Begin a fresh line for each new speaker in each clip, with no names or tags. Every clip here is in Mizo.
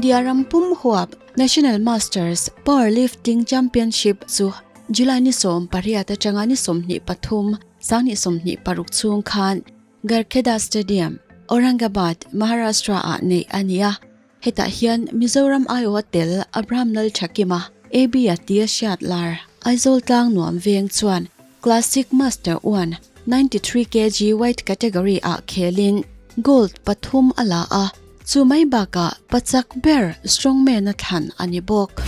India ram pum huap National Masters Powerlifting Championship chu July ni 18 atanga ni 23, 2026 chhung khan Garkheda Stadium, Aurangabad, Maharashtra ah neih a ni a. Hetah hian Mizoram aiawha tel Abraham Lalthakima, AB a tia hriat lar, Aizawl tlang nuam veng chuan Classic Master 1, 93 kg weight category ah khelin Gold pathum a la a, chu mai bakah pachak ber Strongman a thlan a ni bawk.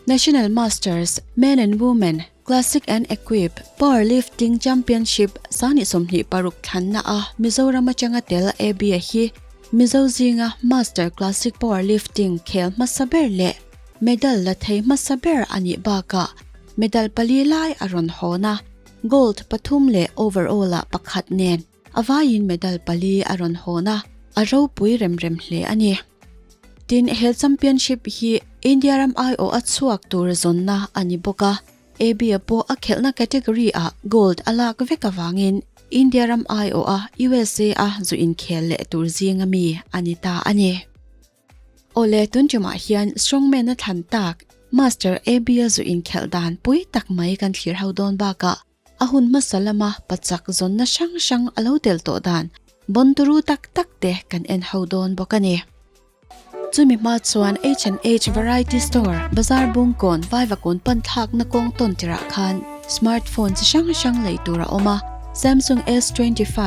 National Masters, Men and Women, Classic and Equip, Powerlifting Championship 2026 thlanna a Mizoram atanga tel AB a hi Mizo zinga Master Classic Powerlifting khel hmasa ber leh medal la thei hmasa ber a nih bakah medal pali lai a rawn hawn a, gold pathum leh overall ah pakhat nen a vaiin medal pali a rawn hawn a, a ropui rem rem hle a ni. Tin, he championship hi India ram aiawh a chhuak tur zawnna a ni bawk a, AB-a pawh a khelhna category ah gold a lak vek avangin India ram aiawh a USA a zu inkhel leh tur zinga mi a ni ta a ni. Awle, tun tumah hian strongman a thlan tak Master AB-a zu inkhelh dan pui tak mai kan thlir ho dawn bakah a hun hmasa lama pachak zawnna hrang hrang a lo tel tawh dan bawn turu tak tak te kan en ho dawn bawk a ni. Chumi hma chuan H&H Variety Store, Bazar Bungkawn, Vaivakawn pan thlakna kawng tawn tirah khan smartphone chi hrang hrang lei tur a awm a, Samsung S25,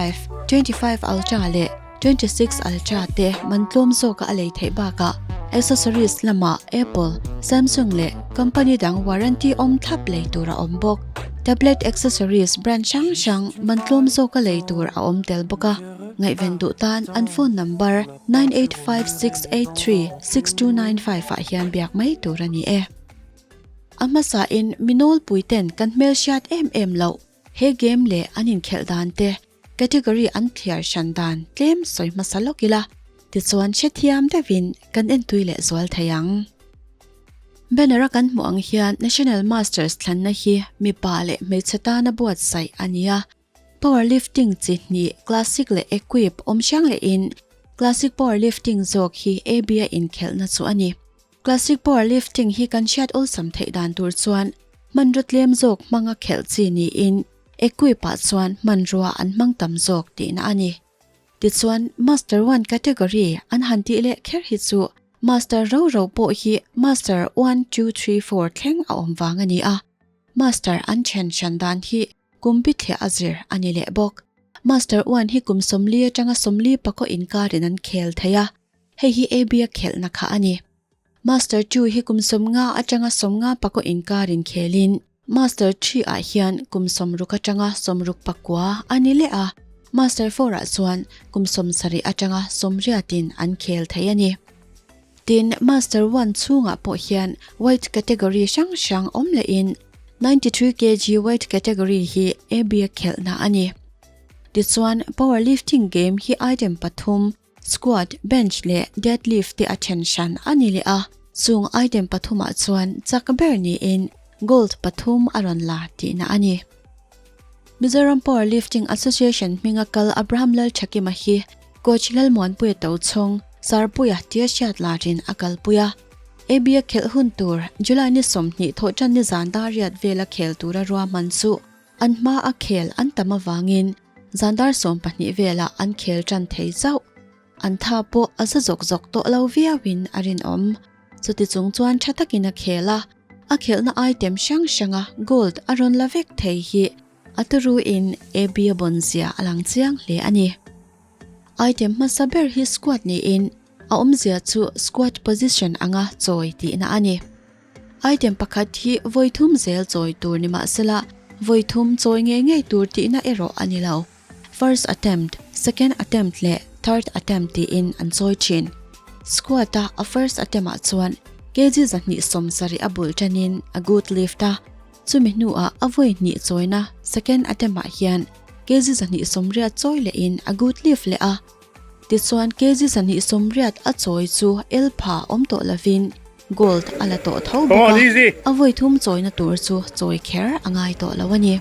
25 Ultra leh 26 Ultra te man tlawm zawka a lei theih bakah accessories lamah Apple, Samsung leh company dang warranty awm thlap lei tur a awm bawk. Tablet accessories brand hrang hrang man tlawm zawka lei tur a awm tel bawk a, ngaihven duh tan an phone number 9856836295 ah hian biak mai tur a ni e. A hmasain mi nawlpui ten kan hmelhriat em em loh he game leh an inkhelh dan te Category an thliar hran dan tlem sawi hmasa lawk ila, tichuan hrethiam deuhin kan entui leh zual thei ang. Banner a kan hmuh ang hian National Masters thlanna hi mipa leh hmeichhe tana buatsaih a ni a. Powerlifting chi hnih Classic leh Equip awm hrang lehin Classic Powerlifting zawk hi AB a inkhelhna chu a ni. Classic Powerlifting hi kan hriat awlsam theih dan tur chuan hmanraw tlem zawk hmanga khelh chi niin, Equip ah chuan hmanrua an hmang tam zawk tihna a ni. Tichuan, Master One category an han tih leh kher hi chu Master ro ro pawh hi Master One, Two, Three, Four thleng a awm vang a ni a. Master an then hran dan hi kum bithliah a zir a ni leh bawk. Master One hi kum 40 atanga 40 pakaw inkarin an khel thei a, hei hi AB a khelhna kha a ni. Master Two hi kum 50 atanga 50 pakaw inkarin khelin, Master 3 ah hian kum 60 atanga 69 a ni leh a, Master 4 ah chuan kum 70 atanga 80 in an khel thei a ni. Tin, Master 1 chhungah pawh hian weight category hrang hrang awm lehin 93 kg weight category hi AB a khelhna a ni. Tichuan, powerlifting game hi item pathum, squat, bench leh deadlift te a then hran a ni leh a, chung item pathumah chuan chak ber niin gold pathum a rawn la tihna a ni. Mizoram Powerlifting Association hminga kal Abraham Lalthakima hi coach Lalmuanpuia Tochhawng, Sarpuia tia hriat larin a kalpui a. AB a khelh hun tur July ni 20 thawhtan ni zan dar riat vela khel tura ruahman chu An hma a khel an tam avangin zan dar 12 velah an khel tan thei zauh. An tha pawh a za zawk zawk tawh lo viauin a rinawm. Chuti chung chuan tha takin a khel a, a khelhna item hrang hranga gold a rawn la vek thei hi a turuin AB a bawn zia a lang chiang hle a ni. Item hmasa ber hi squat niin a awmzia chu squat position anga chawi tihna a ni. Item pakhat hi vawi thum zel chawi tur ni mahsela vawi thum chawi ngei ngei tur tihna erawh a ni lo. First attempt, second attempt leh third attempt tiin an chawi thin. Squat a a first attempt ah chuan kg 270 a bul tanin a good lift a, chumi hnuah a vawi hnih chawina second attempt ah hian. kg 280 chawi lehin a good lift leh a. Tichuan kg 280 a chawi chu el pha awm tawh lovin gold a la tawh tho bawk a, a vawi thum chawina tur chu chawi kher a ngai tawh lo a ni.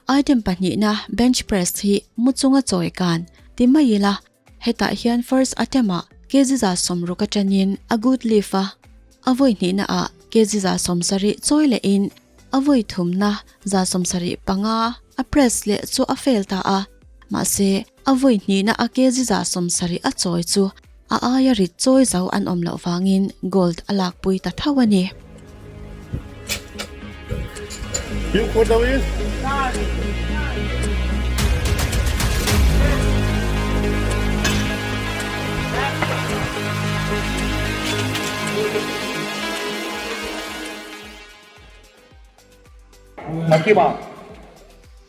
Item pahnihna bench press hi mu chunga chawi kan ti mai ila. Hetah hian first attempt ah kg 60 atangin a good lift a, a vawi hnihna ah kg 70 chawi lehin a vawi thumna 75 a press leh chu a fail ta a, mahse a vawi hnihna a kg 70 a chawi chu a aia rit chawi zo an awm loh vangin gold a lakpui ta tho a ni.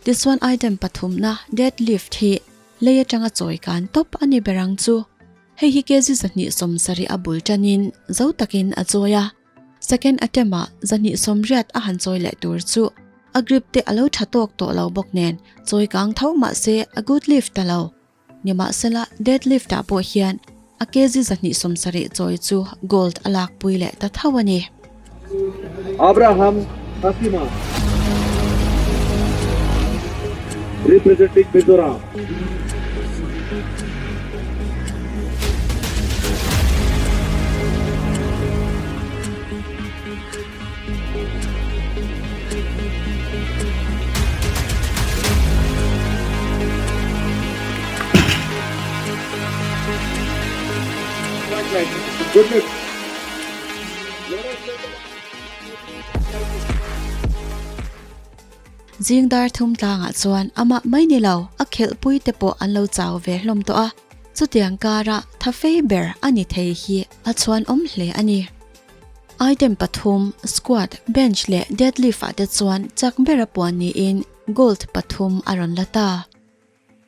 Tichuan item pathumna dead lift hi lei atanga chawi kan tawp a ni ber ang chu. Hei hi kg 270 a bul tanin zo takin a chawi a. Second attempt ah 280 a han chawi leh tur chu a grip te a lo tha tawk tawh lo bawk nen chawi kang tho mahse a good lift ta lo. Nimahsela dead lift ah pawh hian a kg 270 chawi chu gold a lakpui leh ta tho a ni.
Abraham Thakima representing Mizoram.
Zing dar thum tlangah chuan amah mai ni lo a khelhpui te pawh an lo chau ve hlawm tawh a, chutiang kara tha fei ber a ni thei hi a chhuanawm hle a ni. Item pathum, squat, bench leh deadlift ah te chuan chak bera puan niin gold pathum a rawn la ta.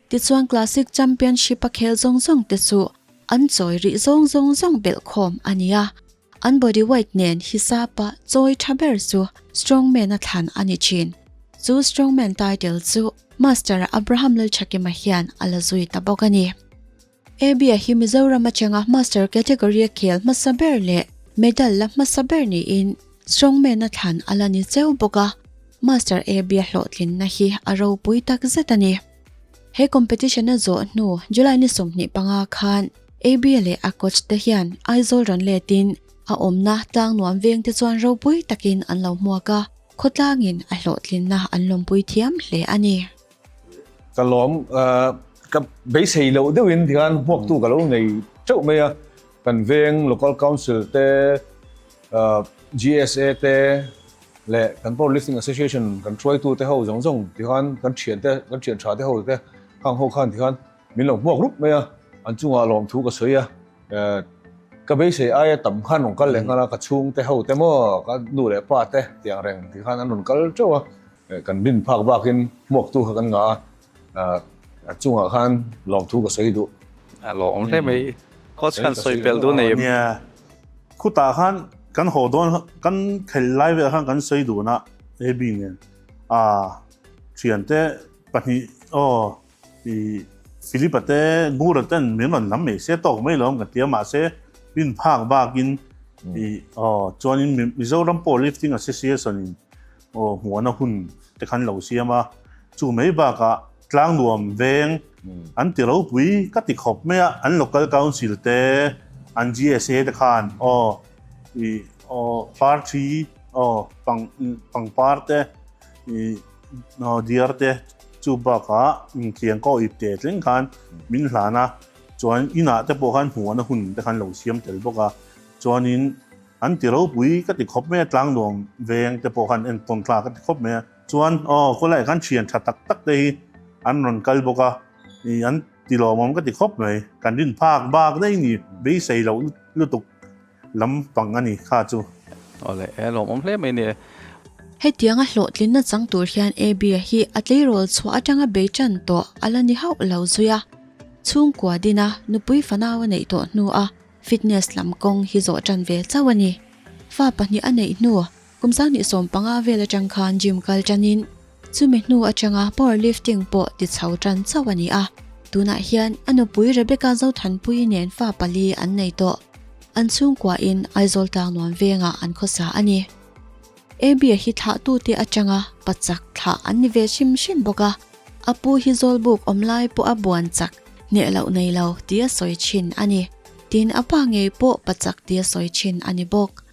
Tichuan Classic Championship a khel zawng zawng te chu an chawi rih zawng zawng zawng belh khawm a ni a, an body weight nen hisapa chawi tha ber chu Strongman a thlan a ni thin. Chu Strongman title chu Master Abraham Lalthakima hian a la zui ta bawk a ni. Abia hi Mizoram atanga Master category a khel hmasa ber leh medal la hmasa ber niin Strongman a thlan a la ni cheu bawk a, Master Abia hlawhtlinna hi a ropui tak zet a ni. He competition a zawh hnu July ni 25 khan Abia leh a coach te hian Aizawl rawn letin a awmna tlang nuam veng te chuan ropui takin an lo hmuak a, khawtlangin a hlawhtlinna an lawmpui thiam hle a ni.
Ka lawm ka beisei loh deuhin tikhan hmuaktu ka lo nei teuh mai a, kan veng local council te GSA te leh kan powerlifting association kan hruaitu te ho zawng zawng tikhan kan thian te kan thian tha te ho te khang ho khan tikhan min lo hmuak rup mai a, an chungah lawmthu ka sawi a. Ka beisei aia tam khan rawn kal leh nghal a, ka chhungte ho te maw, ka nu leh pa te tiang reng ti khan an rawn kal teuh a, kan rin phak bakin hmuaktu kha kan ngah a, a chungah khan lawmthu ka sawi duh.
A lawm hle mai, coach khan sawi pel duh nei em?
Nia, khutah khan kan haw dawn kan khelh lai velah khan kan sawi dun a, AB nen a thiante pahnih aw. I Philip-a te Ngura ten min rawn lam mai se tawk mai lo ka ti a, mahse min phak bakin i aw chuanin Mizoram Powerlifting Association in aw hmuhna hun te khan lo siam a, chu mai bakah Tlangnuam veng an ti ropui ka ti khawp mai a, an Local Council te an GSA te khan aw i aw parthi aw pang pangpar te i aw diar te Chu bakah inthiang ka awih teh thleng khan min hlan a, chuan inah te pawh khan hmuhna hun te khan lo siam tel bawk a, chuanin an ti ropui ka ti khawp mai a, tlangnuam veng te pawh khan entawn thlak ka ti khawp mai a, chuan aw khawlaiah khan thian tha tak tak te hi an rawn kal bawk a, ih an ti lawmawm ka ti khawp mai, kan rin phak bak daih ni beisei loh lutuk lam pang a ni kha chu.
Awle, lawmawm hle mai ni.
Hetianga hlawhtlinna chang tur hian Abby-a hi a tleirawl chhuah atanga bei tan tawh a la ni hauh lo zui a. Chhungkua dina nupui fanau a neih tawh hnu a fitness lam kawng hi zawh tan ve chauh a ni. Fa pahnih a neih hnu kum sanghnih 15 vel atang khan gym kal tanin chumi hnu atanga power lifting pawh ti chho tan chauh a ni a. Tunah hian a nupui Rebecca Zothanpuii nen fa pali an nei tawh. An chhungkuain Aizawl Tlangnuam vengah an khawsa a ni. Abby-a hi thlahtute atanga pachak thlah an ni ve hrim hrim bawk a, a pu hi Zawlbuk awm lai pawh a buan chak hneh loh nei lo tia sawi thin a ni. Tin, a pa ngei pawh pachak tia sawi thin a ni bawk.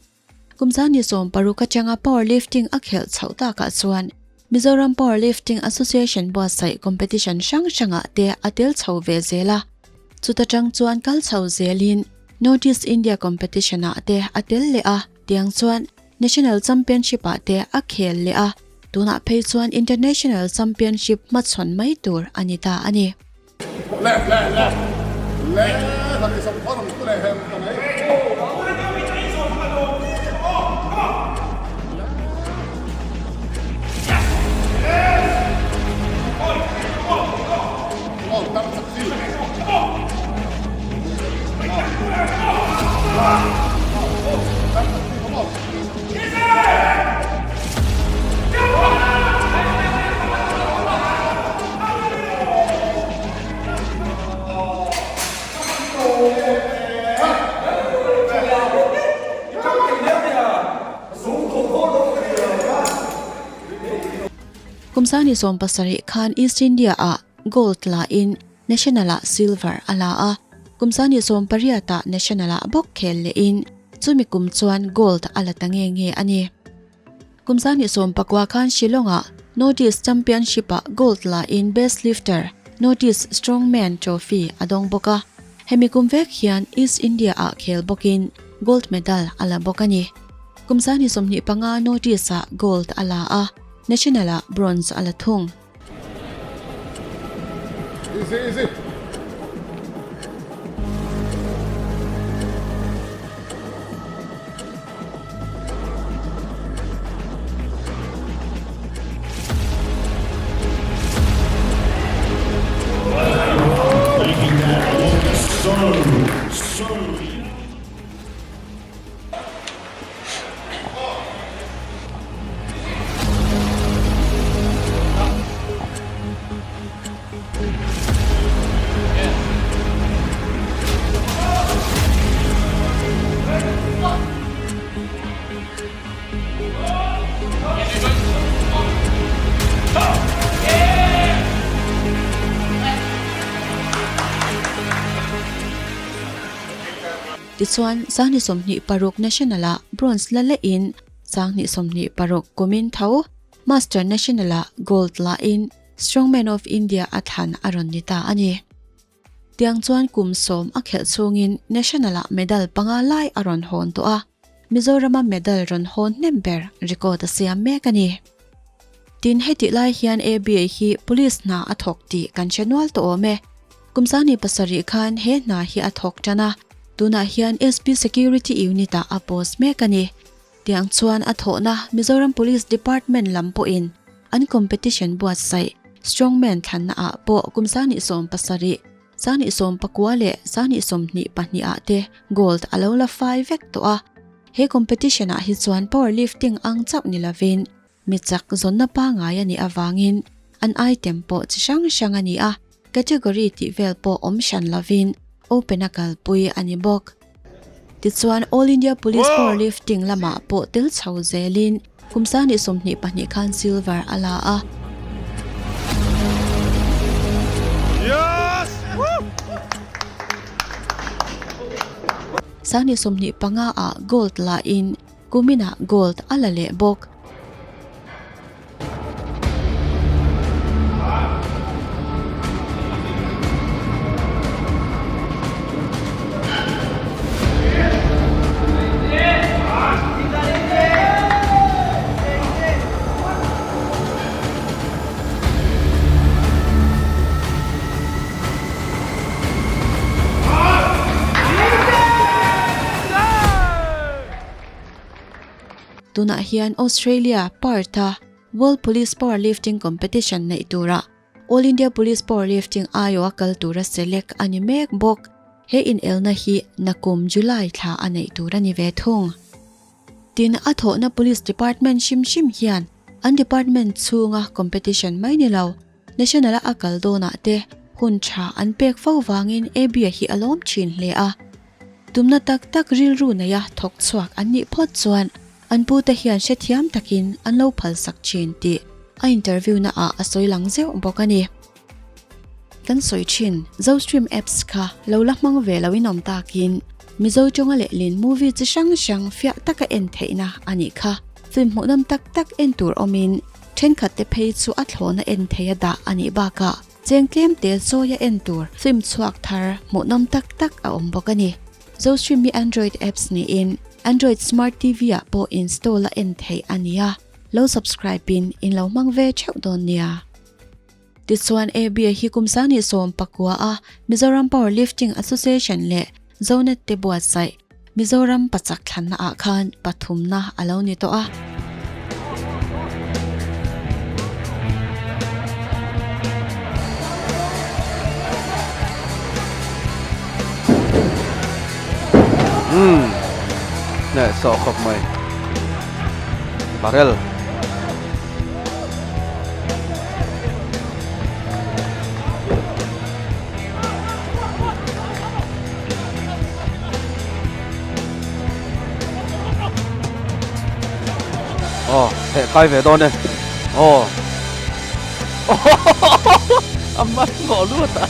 Kum sangni 60 atanga power lifting a khelh chhoh takah chuan Mizoram Power Lifting Association buatsaih competition hrang hrangah te a tel chho ve zel a. Chuta tang chuan kal chho zelin North East India competition ah te a tel leh a, tiang chuan National Championship ah te a khel leh a, tunah phei chuan International Championship hmachhawn mai tur a ni ta a ni. Kum sangni 70 khan East India ah gold la in National ah silver a la a, kum sangni 18 ah National ah bawk khel leh in chumi kum chuan gold a la ta nge nge a ni. Kum 29 khan Shillong ah North East Championship ah gold la in Best Lifter, North East Strongman Trophy a dawng bawk a. Hemi kum vek hian East India ah khel bawkin gold medal a la bawk a ni. Kum 25 North East ah gold a la a, National ah bronze a la thung.
Easy, easy.
Tichuan, 2026 National-ah bronze la lehin 2026 kumin tho Master National-ah gold lahin Strongman of India a thlan a rawn ni ta a ni. Tiang chuan kum sawm a khelh chhungin National-ah medal panga lai a rawn hawn tawh a, Mizorama medal rawn hawn hnem ber record a siam mek a ni. Tin, hetih lai hian ABA hi Police hna a thawk tih kan hre nual tawh awm e. Kum 27 khan he hna hi a thawk tan a, tunah hian SP Security Unit-ah a post mek a ni. Tiang chuan a thawhna Mizoram Police Department lam pawhin an competition buatsaih Strongman thlanna ah pawh kum 27, 29 leh 22 ah te gold a lo la fai vek tawh a. He competition ah hi chuan powerlifting ang chauh ni lovin mi chak zawnna pangngai a nih avangin an item pawh chi hrang hrang a ni a, category tih vel pawh awm hran lovin open a kalpui a ni bawk. Tichuan All India Police Powerlifting lamah pawh tel chho zelin kum 22 khan silver a la a. 25 ah gold la in Kuminah gold a la leh bawk. Tunah hian Australia, Perth-a World Police Powerlifting Competition neih turah All India Police Powerlifting aiawha kal tura select a ni mek bawk. He inelna hi nakum July thla a neih tur a ni ve thung. Tin, a thawhna Police Department hrim hrim hian an department chhunga competition mai ni lo, National-a a kal dawnah te hun tha an pek fo vangin Abby-a hi a lawm thin hle a. Tumna tak tak rilru neia thawk chhuak an nih phawt chuan an pute hian hrethiam takin an lo phalsak thin tih a interview na ah a sawi lang zeuh bawk a ni. Kan sawi thin, Zostream apps kha lo la hmang ve lo in awm takin Mizo tawnga lehlin movie chi hrang hrang fiah taka en theihna a nih kha. Film hmuhnawm tak tak en tur awmin thenkhat te phei chu a thlawhna en thei a dah a nih bakah Cheng tlem te zawia en tur film chhuak thar hmuhnawm tak tak a awm bawk a ni. Zostream hi Android apps niin Android Smart TV ah pawh install a en theih a ni a, lo subscribe in in lo hmang ve theuh dawn nia. Tichuan AB hi kum sangni 14 a Mizoram Power Lifting Association leh Zonet te buatsaih Mizoram pachak thlanna ah khan pathumna a lo ni tawh a.
Umm hneh sawh khawp mai barrel. Aw heh kai ve dawn e aw a man mawh lut a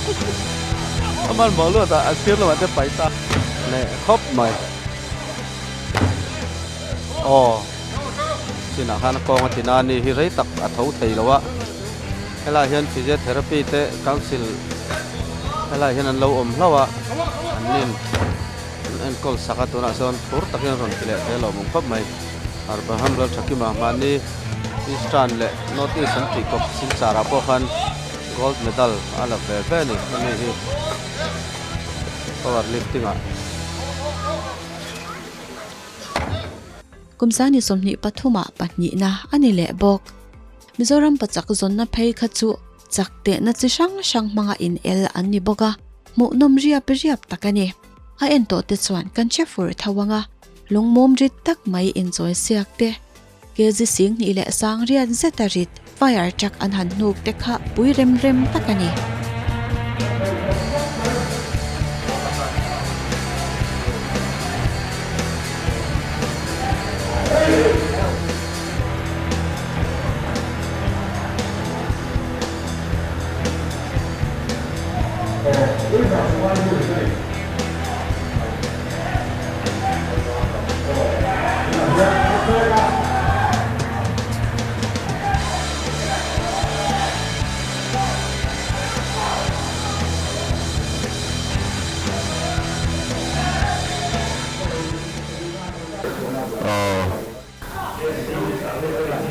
a man mawh lut a a sir lamah te pai ta leh khawp mai aw chinah khan kawng a ti na a ni hi rei tak a tho thei lo a. Helaiah hian physiotherapy te council helaiah hian an lo awm hlauh a, an nin an enkawl sak a, tunah chuan phur takin an rawn ti leh thei a lawmawm khawp mai. Abraham Lalthakima mahni Eastern leh North East an tih kawp Silchar ah pawh khan gold medal a la ve ve a ni hemi hi power lifting ah.
Kum sangni 23 ah pahnihna a ni leh bawk. Mizoram pachak zawnna phei kha chu chak tehna chi hrang hrang hmanga in el an ni bawk a, hmuhnawm riap riap tak a ni. A en tawh te chuan kan hre fur tho ang a, lungmawm rit tak mai inchawi siak te, kg 20 leh sang riat zeta rit fire truck an han hnuk te kha pui rem rem tak a ni.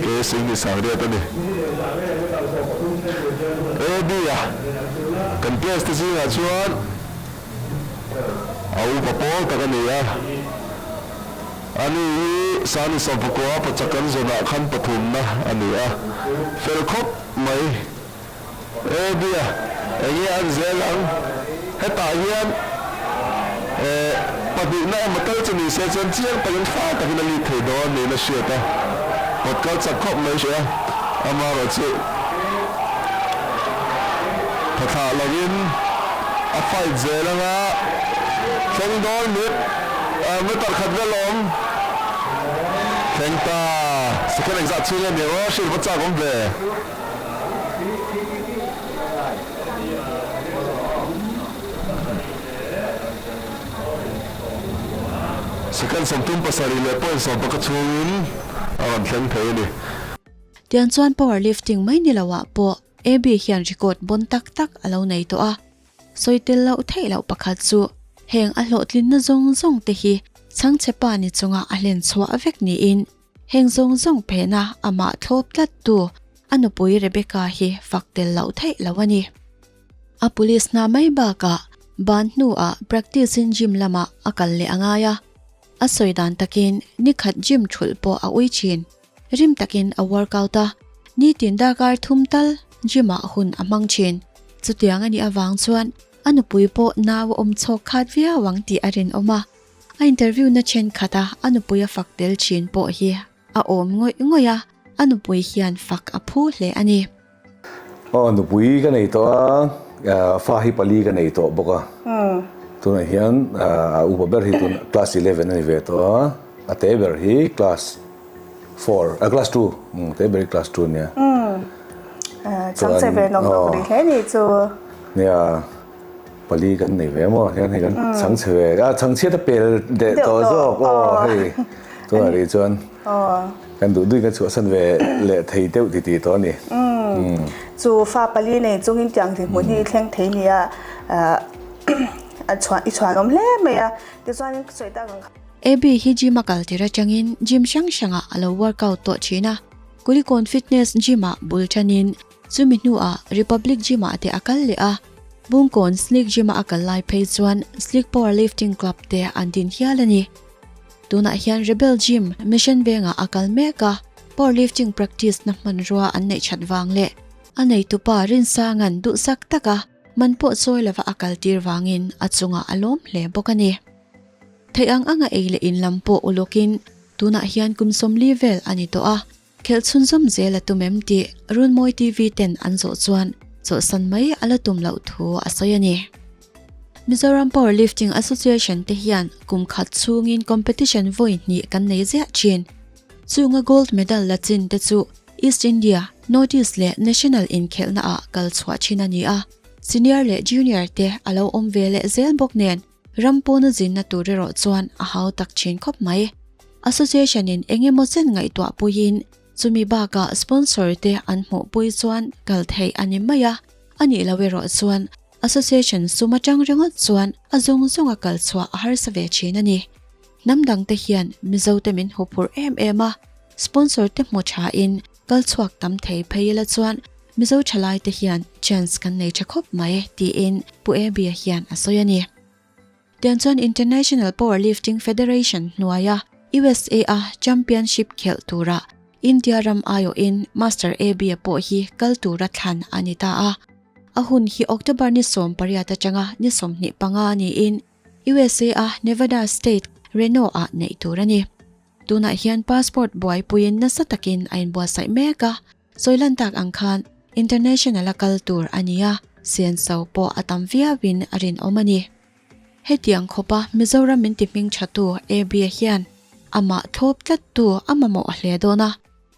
Ke Singh Sangriat a ni. AB a kan players te zingah chuan a upa pawl tak a ni a. Ani hi Sani 19 pachak kan zawnah khan pathumna a ni a. Fel khawp mai. AB a enge an zel ang? Hetah hian eh pahnihna emaw tal chu ni se chuan chiang takin fa takin a lut thei dawn niin a hriat a, pawt kal chak khawp mai hria amaherawhchu tha thlah lovin a fight zel anga thleng dawn mit meter khat vel a awm thleng ta second engzah chhung nge ni ang aw hriat va chak awm ve. Second 37 leh point 11 chhungin a rawn thleng thei a ni.
Tiang chuan power lifting mai ni loah pawh AB hian record bon tak tak a lo nei tawh a. Sawi tel loh theih loh pakhat chu heng a hlawhtlinna zawng zawng te hi chhangchhe pa ni chunga a hlen chhuah vek niin Heng zawng zawng phena amah thlawp tlattu a nupui Rebecca hi fak tel loh theih lo a ni. A police hna mai bakah ban hnuah practice in gym lamah a kal leh a ngai a. A sawi dan takin nikhat gym thulh pawh a ui thin. Rim takin a workout a, nitin darkar thum tal gym ah hun a hmang thin. Chutiang a nih avang chuan a nupui pawh nau a awm chhawk khat viau ang tih a rinawm a. A interview na thenkhat a a nupui a fak tel thin pawh hi a awm ngawih ngawih a, a nupui hian fak a phu hle a ni.
Aw nupui ka nei tawh a, fa hi pali ka nei tawh bawk a, tunah hian a upa ber hi tun class 11 a ni ve tawh a, a te ber hi class 4, class 2, te ber hi class 2 a nia.
Chang che ve nawk nawk rih hle ni chu.
Nia, pali kan nei ve maw, hian hei kan chang che ve, a chang chhiat a pel deh tawh zawk aw hei tunah rih chuan. Kan duh duhin kan chhuahsan ve leh thei deuh ti tih tawh a ni.
Chu fa pali nei chungin tiang ti hmun hi i thleng thei nia a chhuan i chhuan awm hle mai a tichuanin sawi tak ang kha.
Abby hi gym a kal tir atangin gym hrang hrangah a lo workout tawh thin a, Kulikawn Fitness Gym ah bul thanin chumi hnuah Republic Gym ah te a kal leh a, Bungkawn Slick Gym a a kal lai phei chuan Slick Powerlifting Club te an din hial a ni. Tunah hian Rebel Gym Mission Vengah a kal mek a, powerlifting practice na hmanrua an neih that vang leh a neitupa Rinsanga'n duhsak taka man pawh chawi lova a kaltir vangin a chungah a lawm hle bawk a ni. Theih ang anga ei leh in lam pawh ulawkin tunah hian kum 40 vel a ni tawh a, khelh chhunzawm zel a tum em tih Runmawi TV ten an zawh chuan chawlhsan mai a la tum loh thu a sawi a ni. Mizoram Powerlifting Association te hian kum khat chhungin competition vawi hnih kan nei ziah thin. Chunga gold medal la chin te chu East India, North East leh National inkhelhna ah kal chhuah thin a ni a, senior leh junior te a lo awm ve leh zel bawk nen ram pawna zinna tur erawh chuan a hau tak thin khawp mai. Association in eng emaw chen ngaihtuah puiin chumi bakah sponsor te an hmuhpui chuan kal theih a ni mai a, a nih loh erawh chuan Association sum atang ringawt chuan a zawng zawnga kal chhuah a harsa ve thin a ni. Hnam dangte hian Mizote min huphurh em em a, sponsor te hmu thain kal chhuak tam thei phei ila chuan Mizo thalaite hian chance kan nei tha khawp mai tiin Pu Abby-a hian a sawi a ni. Tiang chuan International Powerlifting Federation hnuaia USA-a championship khelh tura India ram aiawhin Master Abby-a pawh hi kal tura thlan a ni ta a. A hun hi October ni 18 atanga ni 25 niin USA-a Nevada State, Reno-ah neih tur a ni. Tunah hian passport buaipuiin nasa takin a inbuatsaih mek a, sawi lan tak ang khan international-a kal tur a ni a, senso pawh a tam viauin a rinawm a ni. Hetiang khawpa Mizoram min ti hming thatu AB-a hian amah thlawp tlattu a mamawh hle dawn a,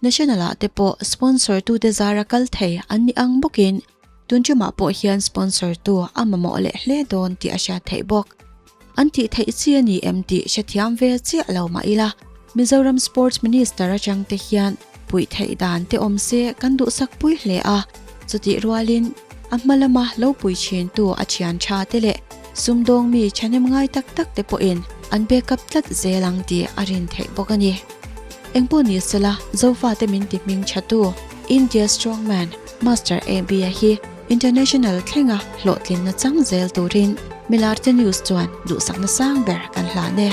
National-ah te pawh sponsor tute zara kal thei an ni ang bawkin tun ṭumah pawh hian sponsor tu a mamawh leh hle dawn tih a hriat theih bawk. An tih theih chi a ni em tih hrethiam ve chiah lo mah ila, Mizoram Sports Minister atang te hian puih theih dan te awm se kan duhsak pui hle a, chutih rualin a hma lama lo pui thintu a thian tha te leh sumdawng mi thahnem ngai tak tak te pawhin an backup tlat zel ang tih a rin theih bawk a ni. Engpawh ni sela, Zofate min ti hming thatu India Strongman Master AB-a hi International thlenga hlawhtlinna chang zel turin Milarte News chuan duhsakna sang ber kan hlan e.